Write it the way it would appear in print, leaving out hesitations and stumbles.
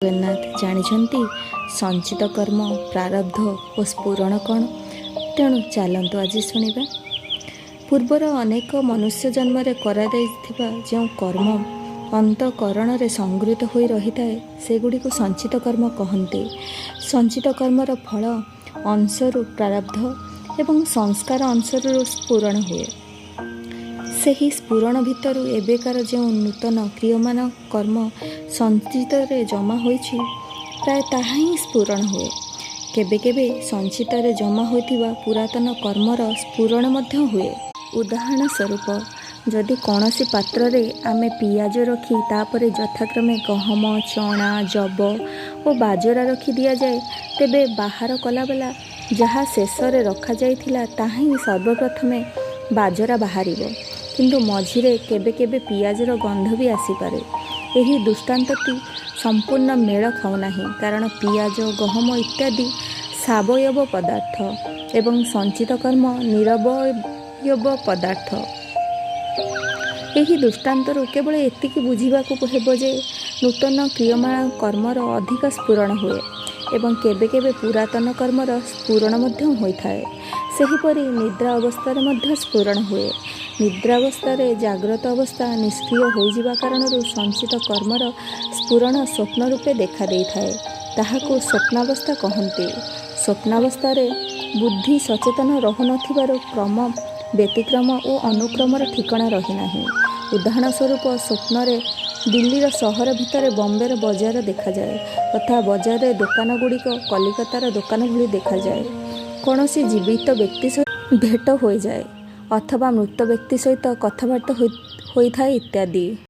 ଜଗନ୍ନାଥ। ଜାଣିଛନ୍ତି ସଞ୍ଚିତ କର୍ମ, ପ୍ରାରବ୍ଧ ଓ ସ୍ଫୁରଣ କ'ଣ? ତେଣୁ ଚାଲନ୍ତୁ ଆଜି ଶୁଣିବା। ପୂର୍ବର ଅନେକ ମନୁଷ୍ୟ ଜନ୍ମରେ କରାଯାଇଥିବା ଯେଉଁ କର୍ମ ଅନ୍ତଃକରଣରେ ସଂଗୃହୀତ ହୋଇ ରହିଥାଏ, ସେଗୁଡ଼ିକୁ ସଞ୍ଚିତ କର୍ମ କହନ୍ତି। ସଞ୍ଚିତ କର୍ମର ଫଳ ଅଂଶରୁ ପ୍ରାରବ୍ଧ ଏବଂ ସଂସ୍କାର ଅଂଶରୁ ସ୍ଫୁରଣ ହୁଏ। ସେହି ସ୍ଫୁରଣ ଭିତରୁ ଏବେକାର ଯେଉଁ ନୂତନ କ୍ରିୟମାଣ କର୍ମ ସଞ୍ଚିତରେ ଜମା ହୋଇଛି, ପ୍ରାୟ ତାହା ହିଁ ସ୍ଫୁରଣ ହୁଏ। କେବେ କେବେ ସଞ୍ଚିତରେ ଜମା ହୋଇଥିବା ପୁରାତନ କର୍ମର ସ୍ଫୁରଣ ମଧ୍ୟ ହୁଏ। ଉଦାହରଣ ସ୍ୱରୂପ, ଯଦି କୌଣସି ପାତ୍ରରେ ଆମେ ପିଆଜ ରଖି ତାପରେ ଯଥାକ୍ରମେ ଗହମ, ଚଣା, ଯବ ଓ ବାଜରା ରଖି ଦିଆଯାଏ, ତେବେ ବାହାର କଲାବେଳେ ଯାହା ଶେଷରେ ରଖାଯାଇଥିଲା, ତାହା ହିଁ ସର୍ବପ୍ରଥମେ ବାଜରା ବାହାରିବ। କିନ୍ତୁ ମଝିରେ କେବେ କେବେ ପିଆଜର ଗନ୍ଧ ବି ଆସିପାରେ। ଏହି ଦୃଷ୍ଟାନ୍ତଟି ସମ୍ପୂର୍ଣ୍ଣ ମେଳ ଖାଉନାହିଁ, କାରଣ ପିଆଜ, ଗହମ ଇତ୍ୟାଦି ସାବୟବ ପଦାର୍ଥ ଏବଂ ସଞ୍ଚିତ କର୍ମ ନିରବୟବ ପଦାର୍ଥ। ଏହି ଦୃଷ୍ଟାନ୍ତରୁ କେବଳ ଏତିକି ବୁଝିବାକୁ ହେବ ଯେ ନୂତନ କ୍ରିୟମାଣ କର୍ମର ଅଧିକ ସ୍ଫୁରଣ ହୁଏ ଏବଂ କେବେ କେବେ ପୁରାତନ କର୍ମର ସ୍ଫୁରଣ ମଧ୍ୟ ହୋଇଥାଏ। ସେହିପରି ନିଦ୍ରା ଅବସ୍ଥାରେ ମଧ୍ୟ ସ୍ଫୁରଣ ହୁଏ। ନିଦ୍ରାବସ୍ଥାରେ ଜାଗ୍ରତ ଅବସ୍ଥା ନିଷ୍କ୍ରିୟ ହୋଇଯିବା କାରଣରୁ ସଞ୍ଚିତ କର୍ମର ସ୍ଫୁରଣ ସ୍ୱପ୍ନ ରୂପେ ଦେଖା ଦେଇଥାଏ। ତାହାକୁ ସ୍ୱପ୍ନାବସ୍ଥା କହନ୍ତି। ସ୍ୱପ୍ନାବସ୍ଥାରେ ବୁଦ୍ଧି ସଚେତନ ରହୁନଥିବାରୁ କ୍ରମ, ବ୍ୟତିକ୍ରମ ଓ ଅନୁକ୍ରମର ଠିକଣା ରହେନାହିଁ। ଉଦାହରଣ ସ୍ୱରୂପ, ସ୍ୱପ୍ନରେ ଦିଲ୍ଲୀର ସହର ଭିତରେ ବମ୍ବେର ବଜାର ଦେଖାଯାଏ ତଥା ବଜାରରେ ଦୋକାନଗୁଡ଼ିକ କଲିକତାର ଦୋକାନ ଭଳି ଦେଖାଯାଏ। କୌଣସି ଜୀବିତ ବ୍ୟକ୍ତି ସହିତ ଭେଟ ହୋଇଯାଏ ଅଥବା ମୃତ ବ୍ୟକ୍ତି ସହିତ କଥାବାର୍ତ୍ତା ହୋଇଥାଏ ଇତ୍ୟାଦି।